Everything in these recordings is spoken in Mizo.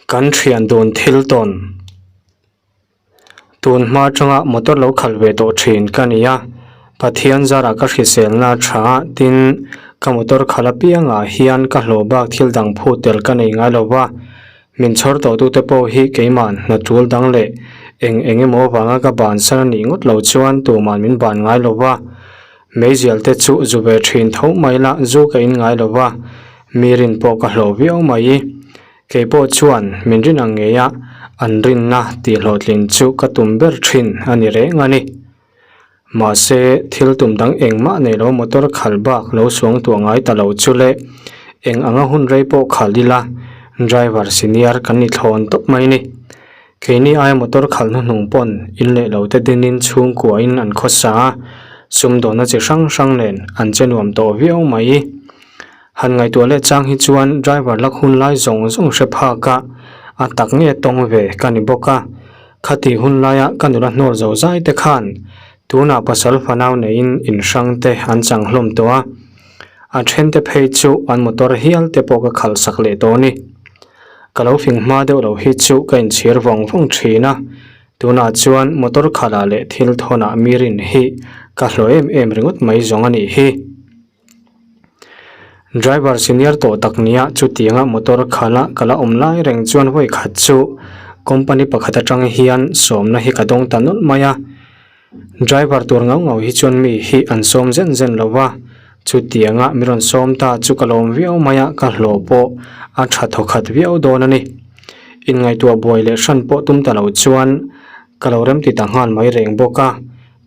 Kan thian dun thil tawn. Tun hma atanga motor lo khalh ve tawh thin ka ni a, Pathian zarah ka hriselna a tha a, tin ka motor khalh apiangah hian ka hlawh bak thil dang phut tel ka nei ngai lo va, min chhawr tawh tute pawh hi keimah hna tul dang leh eng eng emaw avanga ka bansan a nih ngawt lo chuan tuman min ban ngai lo va. Meizial te chu zu ve thin tho mai la zu ka in ngai lo va, mi rin pawh ka hlawh viau mai. Kei pawh chuan min rin ang ngei a, an rinna tih hlawhtlin chu ka tum ber thin a ni reng a ni. Mahse, thil tum dang engmah nei lo motor khal bak lo suang tuah ngai ta lo chu le, eng anga hun rei pawh khal ila driver senior kan ni thlawn tawp mai ni. Keini aia motor khalh hnuhnung pawn in leh lo te dinin chhungkuain an khawsa a, sumdawnna chi hrang hrang nen an che nuam tawh viau mai. Han ngaihtuah leh chang hi chuan driver lak hun lai zawng zawng hre phak a, a tak nge tawng ve ka ni bawk a. Khati hun laia ka nula hnawl zo zai te khan tunah pasal fanau neiin in hrang te an chang hlawm tawh a, a then te phei chu an motor hial te pawh ka khalh sak leh tawh a ni. Ka lo fing hma deuh lo hi chu ka inchhir vawng vawng thin a, tunah chuan motor khalah leh thil thawnah mi rin hi ka hlawh em em ringawt mai zawng a nih hi. Driver senior tawh tak nia chutianga motor khala ka la awm lai reng chuan vawi khat chu company pakhat atang hian sawmna hi ka dawng ta nawlh mai a. Driver tur ngau ngau hi chuan mi hi an sawm zen zen lo va, chutianga mi rawn sawm ta chu ka lawm viau mai a, ka hlawh pawh a tha thawkhat viau dawn a ni. Inngaihtuah buai leh hran pawh tum ta lo chuan ka lo remti ta nghal mai reng bawk a,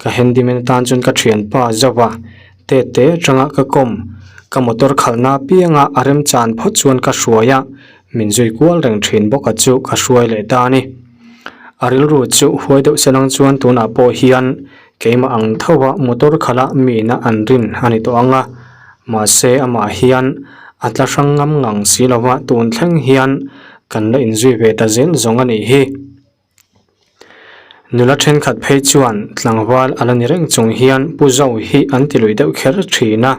ka handyman atan chuan ka thianpa Zova te te atanga ka kawm, ka motor khalhna apianga a remchan phawt chuan ka hruai a, min zui kual reng thin bawk a chu ka hruai leh ta a ni. A rilru chu huai deuh se lang chuan tunah pawh hian keimah ang tho a motor khala mina an rin a ni tawh ang a, mahse amah hian a tla hrang ngam ngang si lova tun thleng hian kan la inzui ve ta zel zawng a nih hi. Nula thenkhat phei chuan tlangval a la ni reng chung hian Pu Zo hi an ti lui deuh kher thin a,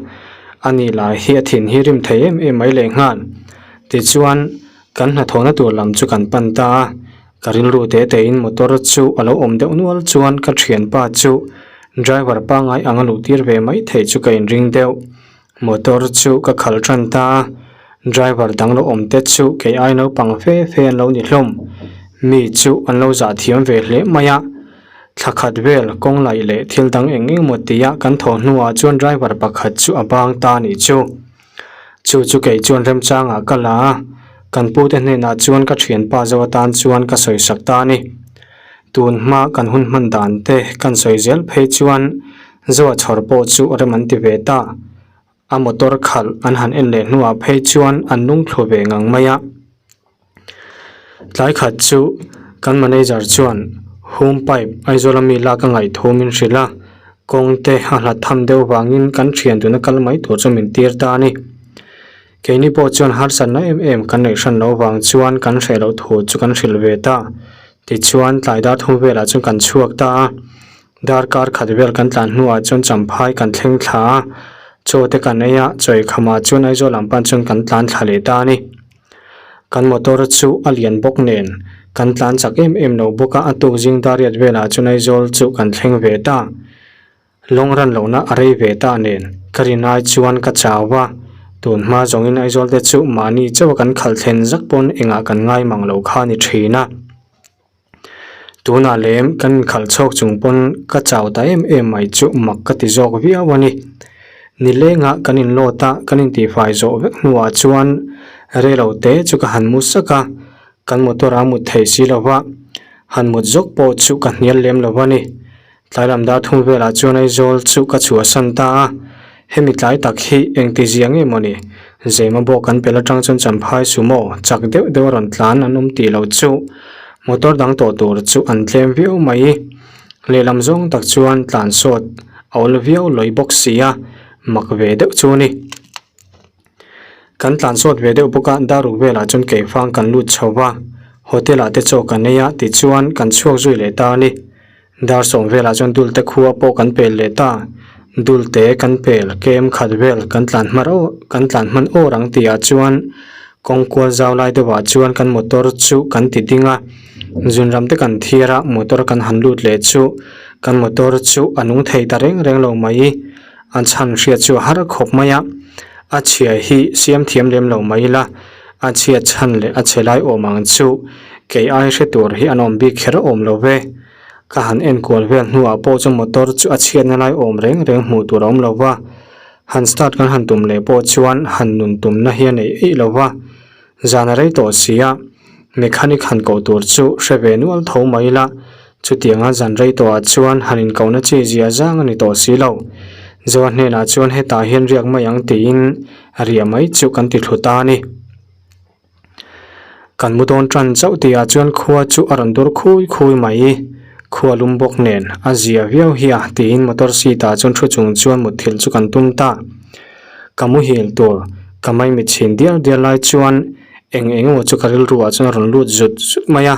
a ni lai hi a thin hi rim thei em em mai lehnghal. Tichuan. Kan hnathawhna tur lam chu kan pan ta a, ka rilru te tein motor chu a lo awm deuh nual chuan ka thianpa chu driver pangngai anga luh tir ve mai theih chu ka inring deuh. Motor chu ka khalh tan ta a, driver dang lo awm te chu kei ai naupang fe fe an lo ni hlawm. Mi chu an lo zah thiam ve hle mai a, thla khat vel kawng laih leh thil dang eng eng emaw tia kan thawh hnuah chuan driver pakhat chu a bang ta a nih chu. Chu chu kei chuan remchangah ka la a, kan pute hnenah chuan ka thianpa zo atan chuan ka sawi sak ta a ni. Tun hma kan hun hman dan te kan sawi zel phei chuan Zoa chhawr pawh chu rem an ti ve ta. A motor khalh an han en leh hnuah phei chuan an lungthlu ve ngang mai a. Tlai khat chu kan manager chuan home pipe Aizawl ami lak a ngaih thu min hrilh a, kawng te a hlat tham deuh vangin kan thian tuna kal mai tur chu min tir ta a ni. Keini pawh chuan harsatna em em kan neih hran loh vang chuan kan hreh loh thu chu kan hrilh ve ta. Tichuan tlai dar thum velah chuan kan chhuak ta a, darkar khat vel kan tlan hnuah chuan champhai kan thleng thla a, chaw te kan ei a, chawi khamah chuan Aizawl lam pan chuan kan tlan thla leh ta a ni. Kan motor chu a lian bawk nen kan tlan chak em em lo bawk a, a tuk zing dariat velah chuan Aizawl chu kan thleng ve ta. Lawng ran lohna a rei ve ta nen ka rin ai chuan ka chau a, tun hma zawngin Aizawl te chu mahni chauha kan khalh thlen zak pawn engah kan ngai mang lo kha a ni thin a. Tunah lem kan inkhalh chhawk chung pawn ka chau ta em em mai chu mak ka ti zawk viau a ni. Nilengah kan inlawt a, kan intihfai zawh vek hnuah chuan relo te chu ka han mu sak a, kan motor a mut thei si lo va, han mut zawk pawh chu ka hnial lem lo a ni. Tlai lam dar thum velah chuan Aizawl chu ka chhuahsan ta a, hemi tlai tak hi engti zia nge mawni? Zema bawk kan pel atang chuan champhai sumo chak deuh deuh a rawn tlan an awm tih loh chu motor dang tawh tur chu an tlem viau mai. Lehlam zawng tak chuan tlan sawt a awl viau lawi bawk si a, mak ve deuh chu a ni. Kan tlan sawt ve deuh bawk a, daruk velah chuan keifang kan lut chho va, hotel ah te chaw kan ei a tichuan kan chhuak zui leh ta a ni. Dar sawm velah chuan dulte khua pawh kan pel leh ta, dulte kan pel kem khat vel kan tlan hma reuh kan tlan hman awr ang tihah chuan. Kawng kual zau lai deuhah chuan kan motor chu kan ti ding a, zun ram te kan thiar a, motor kan han lut leh chu kan motor chu a nung thei ta reng reng lo mai. A chhan hriat chu a har khawp mai a, a chhia hi siam thiam lem lo mai ila, a chhiat chhan leh a chhe lai awm ang chu kei ai hre tur hi an awm bik kher awm lo ve. Ka han enkual vel hnuah pawh chu motor chu a chhiatna lai awm reng reng hmuh tur a awm lo va, han start kan han tum leh pawh chuan han nun tumna hi a nei eih lo va, zan a rei tawh si a, mechanic han koh tur chu hre ve nual tho mai ila, chutianga zan rei tawhah chuan han inkohna chi zia zang a ni tawh si lo. Zoa hnenah chuan hetah hian riak mai ang tiin riah mai chu kan ti thlu ta a ni. Kan mu dawn tan chauh tihah chuan khua chu a rawn dur khui khui mai. Khua lum bawk nen a zia viau hi a tiin motor seat ah chuan thu chung chuan mutthilh chu kan tum ta. Ka muhil tur ka maimit chhin diar diar lai chuan eng eng emaw chu ka rilru ah chuan a rawn lut zut zut mai a.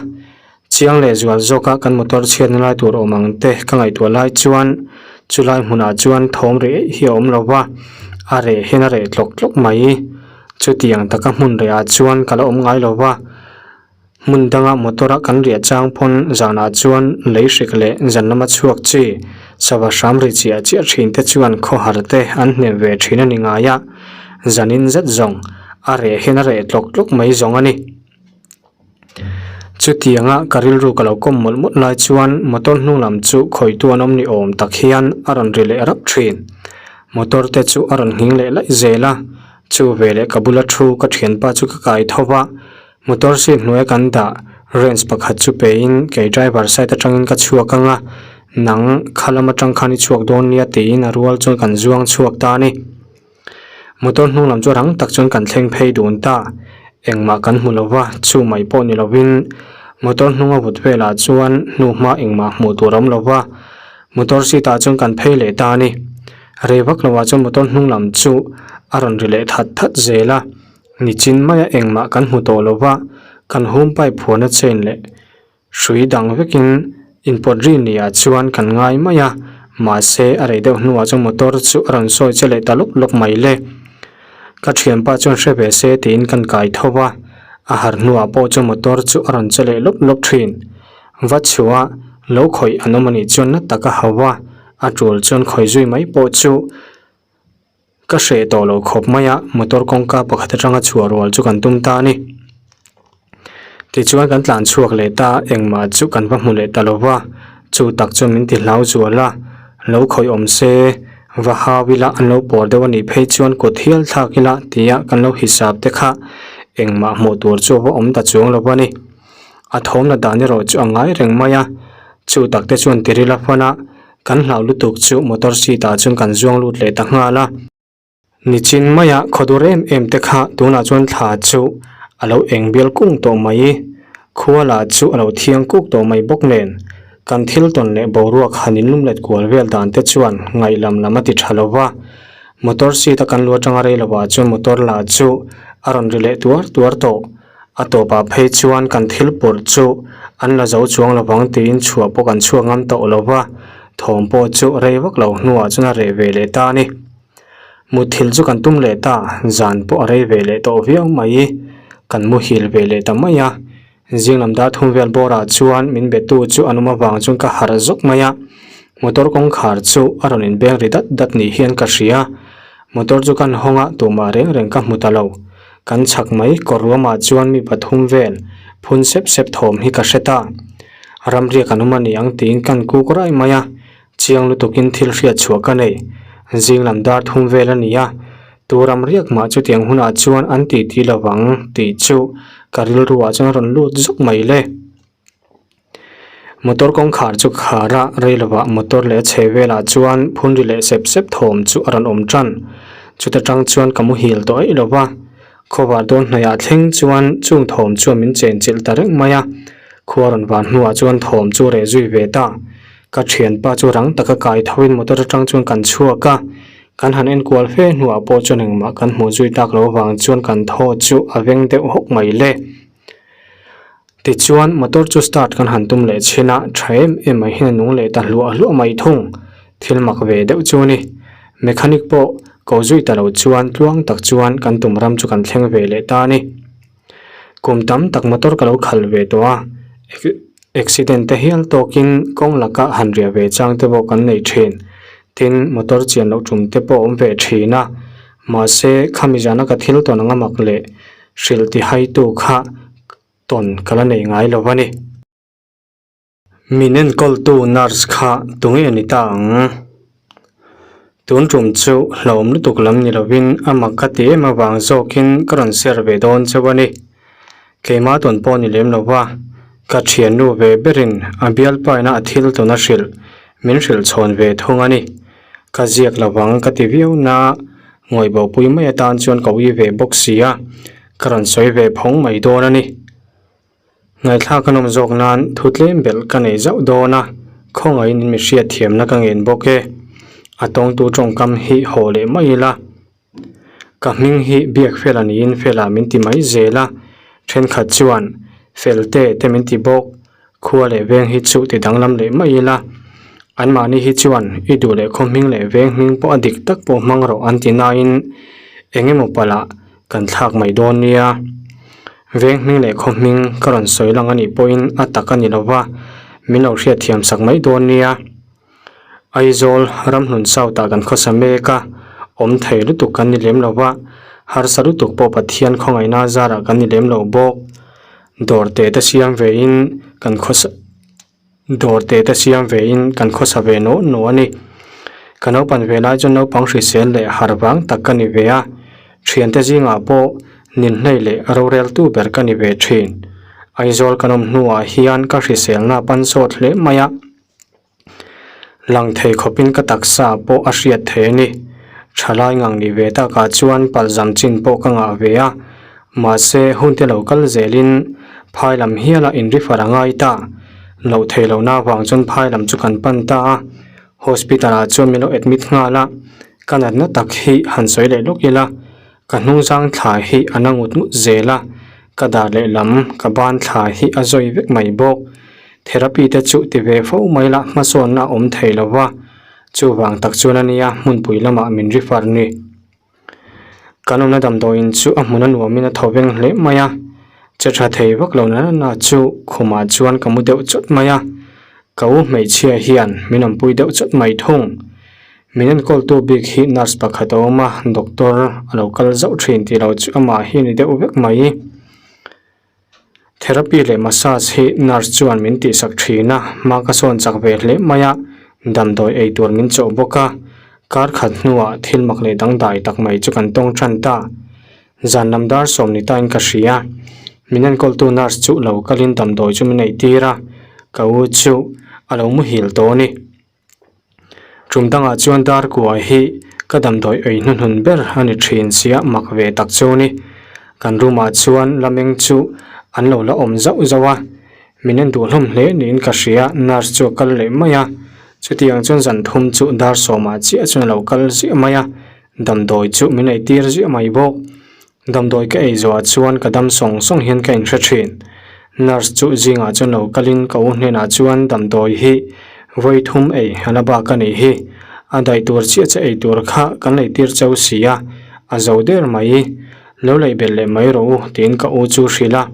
Chiang leh zual zawka kan motor chhiatna lai tur awm ang te ka ngaihtuah lai chuan chulai hmunah chuan thawm reh eih hi a awm lo va, a reh hian a reh tlawk tlawk mai. Chutiang taka hmun rehah chuan ka la awm ngai lo va, hmun danga motor a kan riah chang pawn zanah chuan lei hrik leh zan lama chhuak chi sava hram ri chiah chiah thin te chuan khawhar te an hnem ve thin a ni ngai a, zanin zet zawng a reh hian a reh tlawk tlawk mai zawng a ni. Chutianga ka rilru ka lo kawm mawlh mawlh lai chuan motor hnung lam chu khawitu an awm ni awm tak hian a rawn ri leh rap thin. Motor te chu a rawn nghing leh laih zel a, chu veleh ka bula thu ka thianpa chu ka kai tho va, motor seat hnuaia kan dah wrench pakhat chu pein kei driver side atangin ka chhuak ang a, nang kha lam atang khan i chhuak dawn nia tiin a rual chuan kan zuang chhuak ta a ni. Motor hnung lam chu rang tak chuan kan thleng phei dun ta. Engmah kan hmu lo va, chu mai pawh ni lovin motor hnunga vut velah chuan hnuhma engmah hmuh tur a awm lo va, motor seat ah chuan kan phei leh ta a ni. Rei vak lovah chuan motor hnung lam chu a rawn ri leh that that zel a, nichin maia engmah kan hmu tawh lo va, kan home pipe phuarna chain leh Hrui dang vekin inpawt ri niah chuan kan ngai mai a, mahse a rei deuh hnuah chuan motor chu a rawn sawi che leh ta lawk lawk mai le. Ka thianpa chuan hre ve se tiin kan kai tho va, a harh hnuah pawh chuan motor chu a rawn che leh lawp lawp thin. Va chhuah lo khawih an awm anih chuan na tak a hau a, a tul chuan khawih zui mai pawh chu Ka hreh tawh lo khawp mai a, motor kawngka pakhat atanga chhuah rual chu kan tum ta a ni. Tichuan kan tlan chhuak leh ta, engmah chu kan va hmu leh ta lo va, chu tak chuan min ti hlau zual a, lo khawih awm se, va hau ila an lo pawr deuh a nih phei chuan kut hial thlak ila tia kan lo hisap te kha engmah hmuh tur chu a va awm ta chuang lo a ni. A thawmna dan erawh chu a ngai reng mai a, chu tak te chuan tiril a fan a, Kan hlau lutuk chu motor seat ah chuan kan zuang lut leh ta nghal a. Nichin maia khaw dur em em te kha tunah chuan thla chu a lo eng bial kung tawh mai. Khua lah chu a lo thiang kuk tawh mai bawk nen. Kan thil tawn leh boruak han inlum let kual vel dan te chuan ngaihlam lam a ti tha lo va. Motor seat a kan lu atanga rei lovah chuan motor lah chu a rawn ri leh tuar tuar tawh. A tawpah phei chuan kan thil pawrh chu an la zo chuang lovang tiin chhuah pawh kan chhuak ngam tawh lo va, thawm pawh chu rei vak lo hnuah chuan a reh ve leh ta a ni. Mutthilh chu kan tum leh ta, zan pawh a rei ve leh tawh viau mai. Kan muhil ve leh ta mai a, zing lam dar thum vel bawrah chuan min betu chu an awm avang chuan ka harh zawk mai a, motor kawngkhar chu a rawn inbeng ri dat dat ni hian ka hria. Motor chu kan hawng a, tumah reng reng ka hmu ta lo. Kan chhak mai kawr ruamah chuan mi pathum vel phun sep sep thawm hi ka hre ta. Ramriak an awm a ni ang tiin kan kuk rai mai a, chiang lutukin thil hriat chhuah ka nei. Zing lam dar thum vel a ni a, tu ramriak mah chutiang hunah chuan an titi lovang tih chu ka rilruah chuan a rawn lut zuk mai le. Motor kawngkhar chu khar a, rei lovah motor leh a chhe velah chuan phun ri leh sep sep thawm chu a rawn awm tan. Chuta tang chuan ka muhil tawh eih lova, khawvar dawn hnaihah thleng chuan chung thawm chuan min chenchilh ta reng mai a. Khua rawn van hnuah chuan thawm chu reh zui ve ta. Ka thianpa chu rang taka kai thoin motor atang chuan kan chhuak a, kan han enkual fe hnuah pawh chuan engmah kan hmuh zui tak lo avang chuan kan thaw chu a veng deuh hawk mai le. Tichuan, motor chu start kan han tum leh chhin a, tha em em mai hian a nung leh ta hluah hluah mai thung. Thil mak ve deuh chu a ni. Mechanic pawh ko zui ta lo chuan tluang tak chuan kan tum ram chu kan thleng ve leh ta a ni. Kum tam tak motor ka lo khalh ve tawh a, accident te hial tawkin kawng laka han riah ve chang te pawh kan nei thin. Tin, motor chian loh tum te pawh a awm ve thin a, mahse khami zana ka thil tawn anga mak leh hrilh ti haitu kha tawn ka la nei ngai lo a ni. Min enkawltu nurse kha tunge ni ta ang? Tun tum chu hlauhawm lutuk lam ni lovin a mak ka ti em avang zawkin ka rawn share ve dawn chauh a ni. Keimah tawn pawh ni lem lo va, ka thiannu ve berin a bialpaina a thil tawn a hrilh min hrilh chhawn ve thung a ni. Ka ziak lovang ka ti viau na, ngawih bopui mai atan chuan ka ui ve bawk si a, ka rawn sawi ve phawng mai dawn a ni. Ngaihthlak a nawm zawk nan thu tlem belh ka nei zauh dawn a, khawngaihin in mi hriat thiamna ka ngen bawk e. A tawngtu tawngkam hi haw leh mai ila. Ka hming hi biak fela niin fela min ti mai zel a, thenkhat chuan fel te te min ti bawk, khua leh veng hi chu ti danglam leh mai ila. Anmahni hi chuan i duh leh khaw hming leh veng hming pawh a dik tak pawh hmang rawh an ti nain eng emaw palh ah kan thlak mai dawn nia. Veng hming leh khaw hming ka rawn sawi lang a nih pawhin a tak a ni lo va, min lo hriatthiam sak mai dawn nia. Aizawl Ramhlun South ah kan khawsa mek a, awm thei lutuk kan ni lem lo va, harsa lutuk pawh Pathian khawngaihna zarah kan ni lem lo bawk. Dawr te te siam vein kan khawsa. Dawr te te siam ve in kan khawsa ve nawh nawh a ni. Ka naupan ve lai chuan naupang hrisel leh har vang tak ka ni ve a, thiante zingah pawh ninhlei leh roreltu ber ka ni ve thin. Aizawl kan awm hnuah hian ka hriselna a pan sawt hle mai a, lang thei khawpin ka taksa pawh a hriat thei a ni. Thalai ngang ni ve takah chuan palzam chin pawh ka ngah ve a, Mahse, hunte lo kal zelin phai lam hiala inrifar a ngai ta. Loh theih lohna avang chuan phai lam chu kan pan ta a, hospital ah chuan min lo admit nghal a, ka natna tak hi han sawi leh lawk ila, ka hnungzang thla hi a na ngut ngut zel a, ka dar lehlam ka ban thla hi a zawi vek mai bawk. Therapy te chu ti ve fo mai la hmasawnna a awm thei lo va, chuvang tak chuan a nia hmunpui lamah min refer ni. Kan awmna damdawiin chu a hmun a nuamin a thaw veng hle mai a, che tha thei vak lo na na chu khumah chuan ka mu deuh chawt mai a, ka u hmeichhia hian min awmpui deuh chawt mai thung. Min enkawltu bik hi nurse pakhat a awm a, doctor a lo kal zauh thin tih lo chu amah hi a ni deuh vek mai. Therapy leh massage hi nurse chuan min tihsak thin a, hma ka sawn chak ve hle mai a, damdawi ei tur min chawh bawk a, kar khat hnuah thil mak leh dangdai tak mai chu kan tawng tan ta. Zan lam dar sawm ni tain ka hria, min enkawltu nurse chu lo kalin damdawi chu min eitir a, ka u chu a lo muhil tawh a ni. Tum dangah chuan dar kua hi ka damdawi ei hnuhnun ber a ni thin sia mak ve tak chu ni. Kan room ah chuan lameng chu an lo la awm zauh zauh a, min en duh hlawm hle niin ka hria nurse chu a kal leh mai a, chutiang chuan zan thum chu dar sawmah chiah chuan a lo kal ziah mai a, damdawi chu min ei tir ziah mai bawk. Damdawi ka ei zawhah chuan ka dam sawng sawng hian ka inhre thin. Nurse chu zingah chuan lo kalin ka u hnenah chuan damdawi hi vawi thum ei a la bak a nih hi. A daih tur chiah che ei tur kha kan lei tir cheu si a, a zo der mai. Lo lei belh leh mai rawh u tiin ka u chu hrilh a.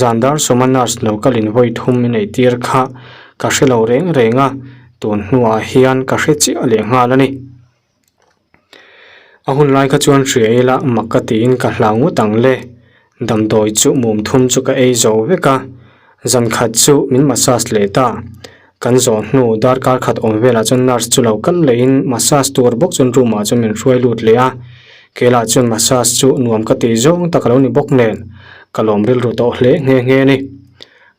Zan dar sawma nurse lo kalin vawi thum min ei tir kha ka hre lo reng reng a, tun hnuah hian ka hre chiah leh nghal a ni. A hun lai kha chuan hria ila mak ka tiin ka hlau ngawt ang le. Damdawi chu mum thum chu ka ei zo vek a, zan khat chu min massage leh ta. Kan zawh hnu darkar khat awm velah chuan nurse chu lo kal lehin massage tur bawk chuan room ah chuan min hruai lut leh a. Keilah chuan massage chu nuam ka tih zawng tak a lo ni bawk nen ka lawm rilru tawh hle nghe nghe a ni.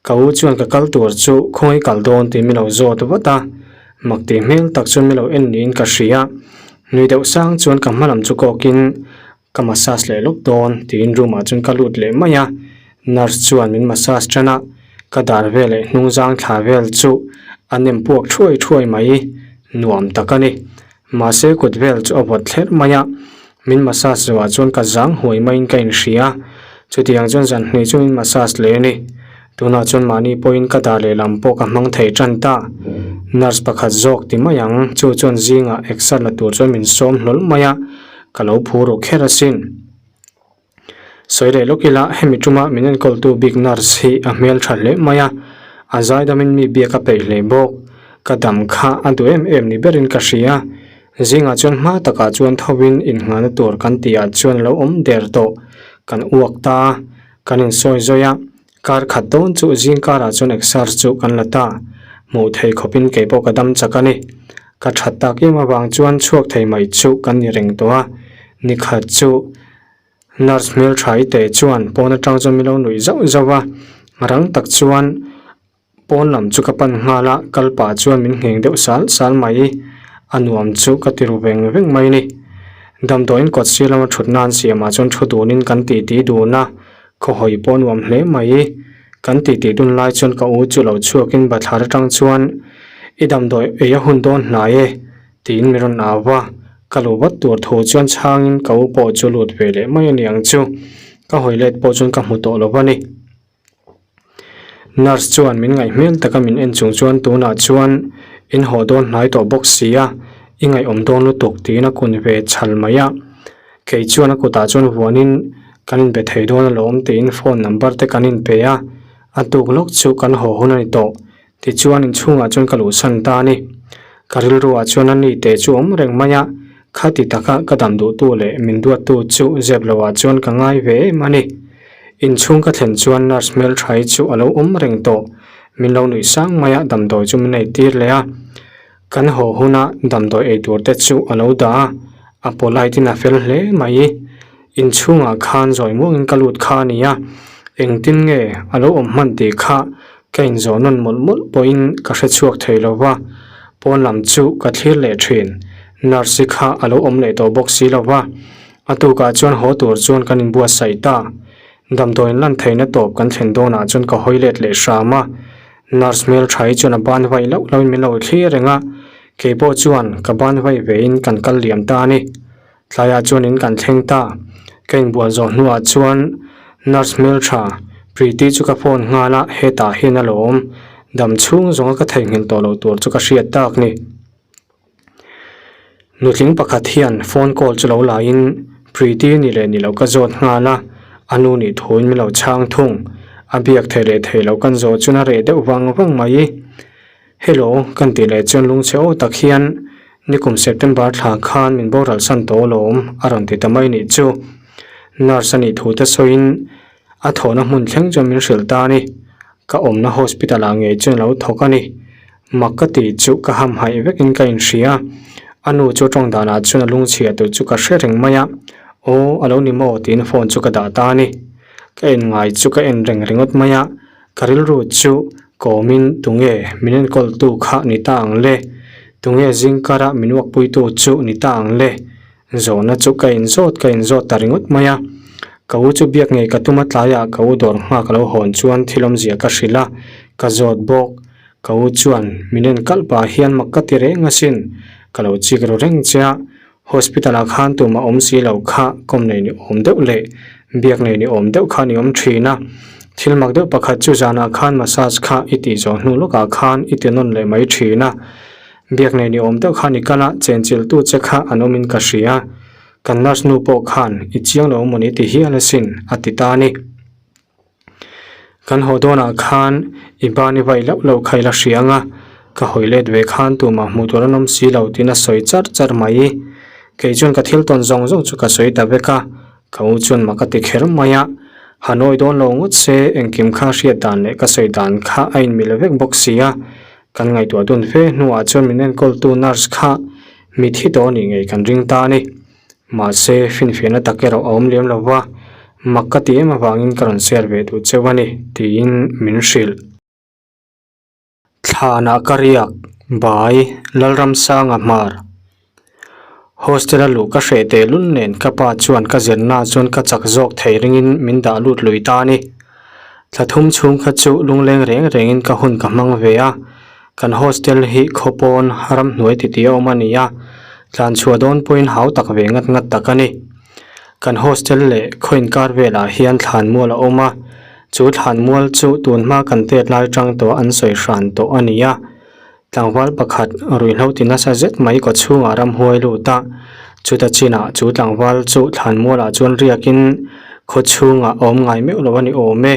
Ka u chuan ka kal tur chu khawngaih kal dawn tih min lo zawt vat a, mak tih hmel tak chuan min lo en niin ka hria. Nui deuh sang chuan ka hma lam chu kawkin ka massage leh lawk dawn tiin room ah chuan ka lut leh mai a, nurse chuan min massage tan a, ka dar vel leh hnung zang thla vel chu a nem puak thuai thuai mai, nuam tak a ni. Mahse kut vel chu a vawt thlerh mai a, min massage zawhah chuan ka zang huai maiin ka inhria. Chutiang chuan zan hnih chu min massage leh a ni. Tunah chuan mahni pawhin ka dar lehlam pawh ka hmang thei tan ta. Nurse pakhat zawk ti mai ang, chu chuan zingah exer la tur chuan min sawm hlawl mai a, ka lo phur ru kher asin. Sawi leh lawk ila hemi tuma min enkawltu bik nurse hi a hmel tha hle mai a, a zaidamin mi biak a peih hle bawk. Ka dam kha a duh em em ni berin ka hria. Zingah chuan hma takah chuan thovin innghahna tur kan tihah chuan a lo awm der tawh. Kan uak ta a, kan insawi zawi a, kar khat dawn chu zing karah chuan exer chu kan la ta. Hmuh thei khawpin kei pawh ka dam chak a ni. Ka that tak em avang chuan chhuak thei mai chu kan ni reng tawh a, nikhat chu. Nurse hmeltha i teh chuan pawn atang chuan min lo nuih zauh zauh a, rang tak chuan pawn lam chu ka pan nghal a, kal pah chuan min ngheng deuh sal sal mai, a nuam chu ka ti ru veng veng mai a ni. Damdawiin kawt sir lama thut nan siamah chuan thu dunin kan titi dun a, khawhawi pawh a nuam hle mai. Kan titi dun lai chuan ka u chu lo chhuakin bathlar atang chuan i damdawi ei a hun dawn hnai e. Tiin min rawn au va, ka luh vat tur thu chuan chhangin ka u pawh chu lut ve leh mai a ni ang chu. Ka hawi let pawh chuan ka hmu tawh lo va ni. Nurse chuan min ngaih hmel taka min en chung chuan tunah chuan in haw dawn hnai tawh bawk si a, i ngaihawm dawn lutuk tiin a kun ve chhal mai a. Kei chuan a kutah chuan vuanin kan inbe thei dawn alawm tiin phone number te kan inpe a, a tuk lawk chu kan haw hun a ni tawh. Tichuan inchhungah chuan ka luhsan ta a ni. Ka rilruah chuan a ni teh chu awm reng mai a, khati taka ka dam duhtu leh min duattu chu zep loah chuan ka ngai ve em a ni. Inchhung ka thlen chuan nurse hmeltha-i chu a lo awm reng tawh. Min lo nuih sang mai a, damdawi chu min ei tir leh a. Kan haw huna damdawi ei tur te chu a lo dah a, a polite in a fel hle mai. Inchhungah khan zawi muangin ka lut kha a ni a, engtin nge a lo awm hman tih kha ka inzawh nawn mawlh mawlh pawhin ka hre chhuak thei lo va, pawn lam chu ka thlir leh thin. Nurse-i kha a lo awm leh tawh bawk si lo va, a tukah chuan haw tur chuan kan inbuatsaih ta. Damdawiin lan theihna tawp kan thlen dawnah chuan ka hawi let leh hram a, Nurse hmeltha hi chuan a ban vai loh loin min lo thlir reng a, kei pawh chuan ka ban vai vein kan kal liam ta a ni. Tlaiah chuan in kan thleng ta. Ka inbual zawh hnuah chuan nurse hmeltha Preeti chu ka phone nghal a, hetah hian a lo awm. Dam chhung zawnga ka theihnghilh tawh loh tur chu ka hriat tak ni. Nutling pakhat hian phone call chu lo laiin Preeti ni leh ni loh ka zawt nghal a, a nu nih thuin min lo chhang thung. A biak theih leh theih loh kan zawh chuan a reh deuh vang vang mai. Hello, kan tih leh chuan lungchhe aw tak hian nikum September thla khan min boral san tawh alawm a rawn ti ta mai nih chu. Nurse a nih thu te sawiin a thawhna hmun thleng chuan min hrilh ta a ni. Ka awmna hospital ah ngei chuan lo thawk a ni. Mak ka tih chu ka hamhaih vekin ka inhria. A nu chu tawng danah chuan a lungchhia tur chu ka hre reng mai a. Aw, a lo ni maw tiin phone chu ka dah ta a ni. Ka en ngai chu ka en reng ringawt mai a. Ka rilru chu kawmin tunge min enkawltu kha ni ta ang le? Tunge zingkara min uakpuitu chu ni ta ang le? Zawhna chu ka inzawt ka inzawt ta ringawt mai a. Ka u chu biak ngei ka tum a tlaiah ka u dawr nghak a lo hawn chuan thil awmzia ka hrilh a, ka zawt bawk. Ka u chuan min en kalh pah hian mak ka ti reng asin, ka lo chik ru reng che a, hospital ah khan tumah awm si lo kha kawm nei ni awm deuh leh biak nei ni awm deuh kha ni awm thin a. Thil mak deuh pakhat chu zanah khan massage kha i tih zawh hnu lawkah khan i ti nawn leh mai thin a. Biak nei ni awm deuh khan i kal a, chenchilh tu che kha an awmin ka hria. Kan nurse nu pawh khan i chiang lo mawni ti hial asin, a ti ta a ni. Kan haw dawnah khan i ban i vaih loh loh kha i la hria ang a, ka hawi let ve khan tumah hmuh tur an awm si lo tiin a sawi char char mai. Kei chuan ka thil tawn zawng zawng chu ka sawi ta vek a, ka u chuan mak a ti kher mai a. Han awi dawn lo ngawt se engkim kha hriat dan leh ka sawi dan kha a inmil vek bawk si a, Kan ngaihtuah dun fe hnuah chuan min enkawltu nurse kha mithi tawh a nih ngei kan ring ta a ni. Mahse, finfiahna tak erawh a awm lem lo va, mak ka ti em avangin ka rawn share ve duh cheu a ni, tiin min hrilh. Thlanah ka riak, Bai, Lalramsanga hmar. Hostel a luh ka hreh tehlul nen ka pa chuan ka zirna chuan ka chak zawk thei ringin min dah lut lui ta a ni. Thla thum chhung kha chu lungleng reng rengin ka hun ka hmang ve a, kan hostel hi khawpawn ramhnuai titi a awm a ni a, tlan chhuah dawn pawhin hau tak ve ngat ngat tak a ni. Kan hostel leh khaw inkar velah hian thlanmual a awm a, chu thlanmual chu tunhma kan tet lai tang tawh an sawi hran tawh a ni a. Tlangval pakhat ruihhlo ti nasa zet mai kaw chhungah ramhuai lut a, chuta chinah chu tlangval chu thlanmualah chuan riakin Khaw chhungah a awm ngai meuh lo a ni awm e.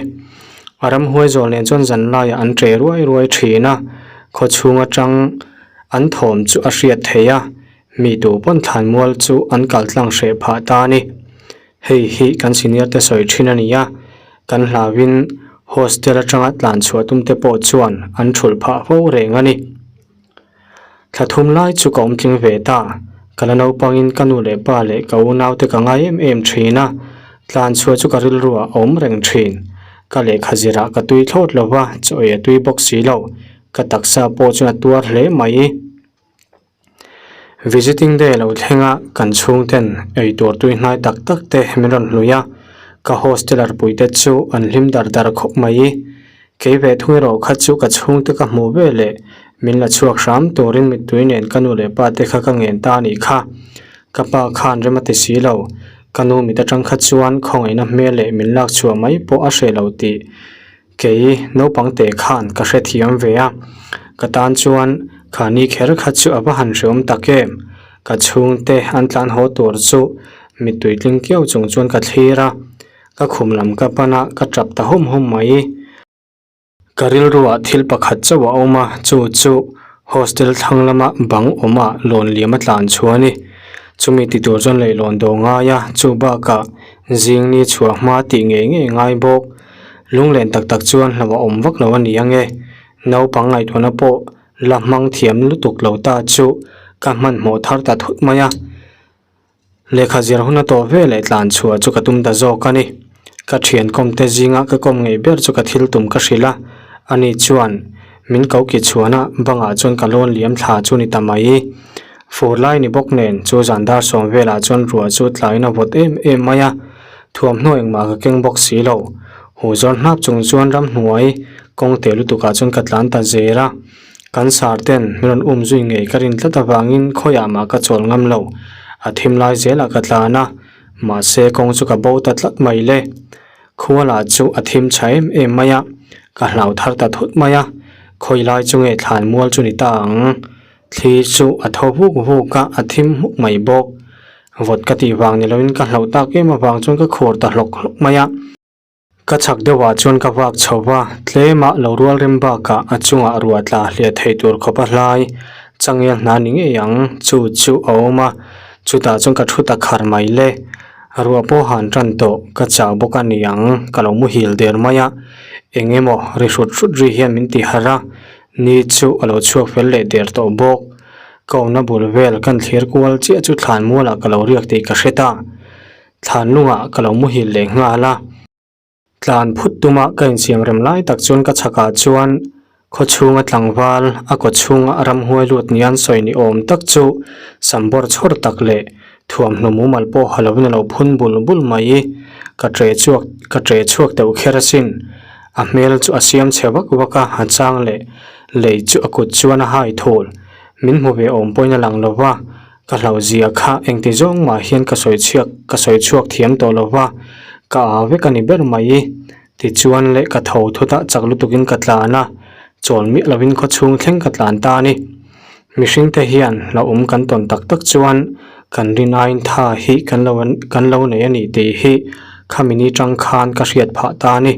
A ramhuai zawl nen chuan zan laiah an ṭe ruai ruai ṭhin a, khaw chhung aṭang an thawm chu a hriat theih a, mi tu pawn thlanmual chu an kal tlang hreh phah ta a ni. Hei hi kan senior te sawi ṭhin a ni a, kan hlauin hostel aṭanga tlan chhuah tum te pawh chuan an ṭhulh phah fo reng a ni. Thla thum lai chu ka awm tling ve ta. Ka la naupangin ka nu leh pa leh ka unaute ka ngai em em thin a, tlan chhuah chu ka rilruah a awm reng thin. Ka lehkha zirah ka tui thlawt lo va, chaw ei a tui bawk si lo. Ka taksa pawh chuan a tuar hle mai. Visiting day lo thleng a, kan chhungten eitur tui hnai tak tak te min rawn hlui a, ka hosteler puite chu an hlim dar dar khawp mai. Kei ve thung erawh kha chu ka chhungte ka hmuh ve leh min la chhuak hram turin mittui nen ka nu leh pa te kha ka ngen ta a nih kha. Ka pa khan rem a ti si lo. Ka nu mit atang kha chuan khawngaihna hmel leh min lak chhuah mai pawh a hreh lo tih kei naupang te khan ka hrethiam ve a. Ka tan chuan kha ni kher kha chu a va han hreawm tak em. Ka chhungte an tlan haw tur chu mittui tling kiau chung chuan ka thlir a. Ka khum lam ka pan a, ka tap ta hum hum mai. Ka rilruah thil pakhat chauh a awm a, chu chu hostel thlang lama bang awmah lawn liam a tlan chhuah a ni. Chumi ti tur chuan leihlawn dawh ngai a, chu bakah zing ni chhuah hma tih ngei ngei ngai bawk. Lunglen tak tak chuan hlauh a awm vak lo a ni ange. Naupang ngaihtuahna pawh la hmang thiam lutuk lo ta chu ka hmanhmawh thar ta thut mai a. Lehkha zir hun a tawh ve leh tlan chhuah chu ka tum ta zawk a ni. Ka thian kawmte zinga ka kawm ngei ber chu ka thil tum ka hrilh a, ani chuan min ko ki chhuan a, bangah chuan ka lawn liam thla chu ni ta mai. Fur lai ni bawk nen chu zan dar sawm velah chuan ruah chu tlaiin a vawt em em mai a, thuamhnaw engmah ka keng bawk si lo. Huh zawn hnap chung chuan ramhnuai kawng teh lutukah chuan ka tlan ta zel a. Kan sar ten min rawn um zui ngei ka rin tlat avangin khawiah mah ka chawl ngam lo. A thim lai zelah ka tlan a, mahse kawng chu ka bo ta tlat mai le. Khua lah chu a thim tha em em mai a, ka hlau thar ta thut mai a, khawi lai chu nge thlan mual chu ni ta ang. Thli chu a tho vuk vuk a, a thim hmuk mai bawk. Vawt ka tih vang ni loin ka hlauh tak em avang chuan ka khur ta hlawk hlawk mai a. Ka chhak deuhah chuan ka vak chho va, tlemah lo rual rem bakah a chungah ruah tla hliah thei tur khawp a hlai. Changel hna ni ngei ang, chu chu a awm a, chutah chuan ka thu ta khar mai le. Ruah pawh han tan tawh, ka chau bawk a ni ang, ka lo muhil der mai a. Eng emaw ri hrut hrut ri hian min ti harh a, ni chu a lo chhuak fel leh der tawh bawk. Ka awmna bul vel kan thlir kual chiah chu thlan mualah ka lo riak tih ka hre ta. Thlan lungah ka lo muhil leh nghal a. Tlan phut tuma ka insiam rem lai tak chuan ka chhakah chuan khaw chhunga tlangval a kaw chhunga ramhuai lut ni an sawi ni awm tak chu sam bawr chhawr tak leh thuamhnaw mumal pawh ha lovin a lo phun bul bul mai. Ka ṭe chhuak ka ṭe chhuak deuh kher asin. A hmel chu a siam chhe vak vak a, a chang leh lei chu a kut chuan a hai thul. Min hmu ve awm pawhin a lang lo va. Ka hlauhzia kha engti zawng mah hian ka sawi chhiak ka sawi chhuak thiam tawh lo va, ka â vek a ni ber mai. Tichuan leh ka tho thut a, chak lutukin ka tlan a, chawl miah lovin khaw chhung thleng ka tlan ta a ni. Mihringte hian hlauhawm kan tawn tak tak chuan kan rin aiin tha hi kan lo kan lo nei a ni tih hi khami ni tang khan ka hriat phah ta a ni.